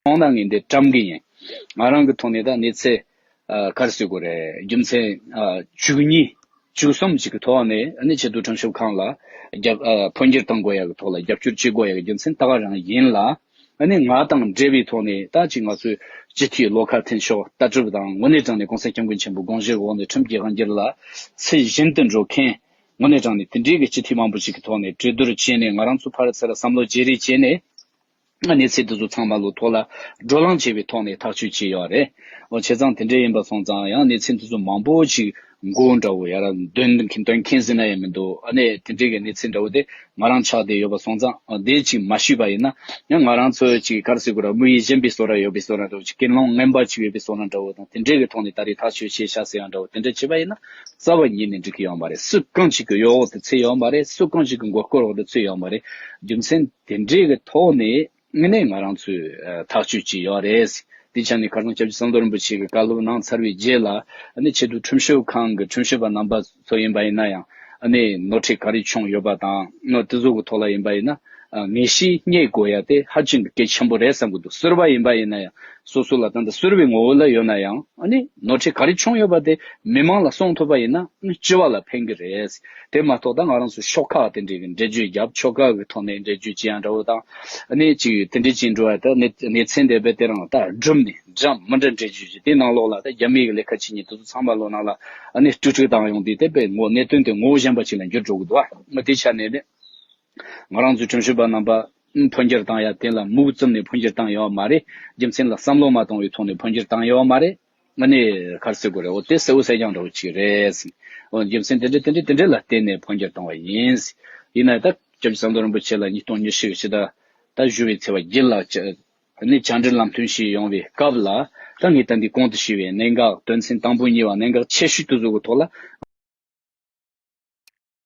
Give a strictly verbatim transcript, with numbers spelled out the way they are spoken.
སོང་ན་ངས་འདི་བཀྲམ་གི་ཡིན། ང་རང་གི་ཐོག་ནས་ད་གནས་ཚུལ་ཨ་ག་རེ་ཟེར་དགོས་རེད། རྒྱུ་མཚན་ཨ་བཅུ་གཉིས་བཅུ་གསུམ་ཅིག་གི་ཐོག་ནས་ཨ་ནི་ཆེས་མཐོའི་ཁྲིམས་ཞིབ་ཁང་ལ་རྒྱབ་ཨ་འཕོ་འགྱུར་གཏོང་དགོས་ཡག་གི་ཐོག་ལ་རྒྱབ་སྐྱོར་བྱེད་དགོས་ཡག་གི་རྒྱུ་མཚན་ད་ག་རང་ཡིན་ལ། ཨ་ནི་ང་དང་འབྲེལ་བའི་ཐོག་ནས་ད་ཅིག་ང་ཚོའི་སྤྱི་འཐུས་བློ་ཁ་མཐུན་ཕྱོགས་ལྟ་གྲུབ་དང་དངོས་གནས་དྲང་གནས་གོང་ས་སྐྱབས་མགོན་ཆེན་པོའི་དགོངས་བཞེད་འོག་ནས་ཁྲིམས་ཀྱི་དབང་སྒྱུར་ལ་ཚུལ་བཞིན་དུ་འགྲོ་མཁན་དངོས་གནས་དྲང་གནས་དེ་འདྲའི་གི་སྤྱི་འཐུས་མང་པོ་ཞིག་གི་ཐོག་ནས་གྲོས་བསྡུར་བྱས་ནས། ང་རང་ཚོ་ཕར་ཚུར་བསམ་བློ་བརྗེ་རེས་བྱས་ནས། གནས་ཚུལ་དེ་ཚོ་ཚང་མ་ལོ་ཐོག་ལ་བགྲོ་གླེང་བྱས་པའི་ཐོག་ནས་ཐག་གཅོད་བྱས་ཡོད་རེད། འོ་བྱས་ཙང་དེ་འདྲ་ཡིན་པ་སོང་ཙང་ཡང་གནས་ཚུལ་དེ་ཚོ་མང་པོ་ཞིག་མགོ་འདྲ་བོ་ཡར་འདོན་མཁན་འདོན་མཁན་ཟེར་ན་ཡང་མི་འདུག་ཨ་ནི་དེ་འདྲའི་གི་གནས་ཚུལ་འདྲ་བོ་དེ་ང་རང་ཆགས་བསྡད་ཡོད་པ་སོང་ཙང་། འོ་དེ་ཅིག་མ་ཞུས་པ་ཡིན་ན་ཡང་ང་རང་ཚོ་ཅིག་ག་རེ་ཟེར་དགོས་ར། དམིགས་ཡུལ་གཞན་པའི་བཟོ་འདྲ་ཡོད་པའི་བཟོ་འདྲ་འདྲ་བོ་ཅིག་ཀུན་སློང་ངན་པ་ཅིག་ཡོད་པའི་བཟོ་འདྲ་འདྲ་བོ་དང་། དེ་འདྲའི་གི་ཐོག་ནས་ད་རེས་ཐག་གཅོད་བྱས་ཤག་ཟེར་ཡང་འདྲ་བོ་དེ་འདྲ་བྱས་པ་ཡིན་ན་རྩ་བ་ཉིད་ནས་འགྲིག་གི་ཡོད་མ་རེད། སུ་གང་ཅིག་གི་གཡོ་འོག་ཏུ་ཚུད་ཡོད་མ་རེད། སུ་གང་ཅིག་གི་མགོ་སྐོར་འོག་ཏུ་ཚུད་ཡོད་མ་རེད། རྒྱུ་མཚན་དེ་འདྲའི་གི་ཐོག་ནས་ངས་ནས་ང་རང་ཚོས་ཨ་ཐག་གཅོད་ཅིག་ཡོད་རེད། དེ་ཆ་ནས་ཁ་སང་སྐྱབས་རྗེ་ཟམ་གདོང་རིན་པོ་ཆེ་གིས་བཀའ་སློབ་གནང་ཚར་བའི་རྗེས་ལ། ཨ་ནི་ཆེས་མཐོའི་ཁྲིམས་ཞིབ་ཁང་གི་ཁྲིམས་ཞིབ་པ་རྣམ་པ་ཚོ་ཡིན་པ་ཡིན་ན་ཡང་། ཨ་ནི་ནོར་འཁྲུལ་ག་རེ་བྱུང་ཡོད་པ་དང་། ཨ་ནི་དེ་ཚོ་གི་ཐོག་ལ་ཡིན་པ་ཡིན་ན། ཨ་ངེས་ཤེས་རྙེད་དགོས་ཡ་དེ་ཧ་ཅང་གི་གལ་ཆེན་པོ་རེད་བསམ་གི་འདུག་གསོལ་བ་ཡིན་པ་ཡིན་ན་ཡང་། སོ་སོ་ལ་ད་ལྟ་གསོལ་བའི་ངོ་བོ་ལ་ཡོད་ན་ཡང་། ཨ་ནི་ནོར་འཁྲུལ་ག་རེ་བྱུང་ཡོད་པ་དེ་མི་མང་ལ་གསུང་ཐུབ་པ་ཡིན་ན། ཨ་ནི་སྤྱི་པ་ལ་ཕན་གི་རེད། དེ་མ་གཏོགས་ད་ང་རང་ཚོ་ཤོག་ཁག་དེ་འདྲའི་གི་འགྲེལ་བརྗོད་བརྒྱབ། ཤོག་ཁག་གི་ཐོག་ནས་འགྲེལ་བརྗོད་བྱེད་ཡ་འདྲ་བོ་དང་། ཨ་ནི་ཅིག་དེ་འདྲའི་ཅིག་འགྲོ་བ་དང་། གནས་གནས་ཚུལ་འདི་དཔེ་དེ་རང་ད་སྒྲུབ་ནས་འདྲ་མི་འདྲ་འགྲེལ་བརྗོད་བྱས། དེ་ནང་ལོགས་ལ་ད་རྒྱ་མི་གི་ལས་ཀ་བྱེད་མཁན་དེ་ཚོ་ཚང་མ་ལོ་ནང་ལ་ཨ་ནི་དཀྲུག་དཀྲུག་བཏང་ཡོང་དུས། དེ་དཔེ་ངོ་གནད་དོན་དེ་ངོ་བོ་གཞན་པ་ཅིག་ལ་འགྱུར་འགྲོ་གི་འདུག་ཨ་དེ་ཆ་ནས་ནི་ང་རང་ཚོའི་ཁྲིམས་ཞིབ་པ་རྣམ་པ་འཕོ་འགྱུར་བཏང་ཡ་དེ་ལ་མུ་མཐུད་ནས་འཕོ་འགྱུར་བཏང་ཡོད་མ་རེད། རྒྱུ་མཚན་ལ་བསམ་བློ་མ་གཏོང་བའི་ཐོག་ནས་འཕོ་འགྱུར་བཏང་ཡོད་མ་རེད། ཨ་ནི་ག་རེ་ཟེར་དགོས་རེད། འོ་དེ་གསལ་བོ་གསལ་རྐྱང་འདྲ་བོ་ཅིག་རེད། འོ་རྒྱུ་མཚན་དེ་འདྲ་དེ་འདྲ་དེ་འདྲ་ལ་བརྟེན་ནས་འཕོ་འགྱུར་བཏང་བ་ཡིན། ཡིན་ན་ད་སྐྱབས་རྗེ་ཟམ་གདོང་རིན་པོ་ཆེ་ལ་ཉིས་སྟོང་ཉི་ཤུ་ཕྱི་ཟླ་ད་བཞུགས་པའི་ཚེས་པ་བརྒྱད་ལ་ཨ་ནི་བཅར་འདྲི་ལམ་སྟོན་ཞུས་ཡོང་བའི་སྐབས་ལ། ད་ངས་ད་འདི་གོང་དུ་ཞུས་པའི་གནད་འགག་དོན་ཚན་དང་པོ་གཉིས་པ། གནད་འགག་ཆེ་ཤོས་དེ་ཚོ་གི་ཐོག་ལ།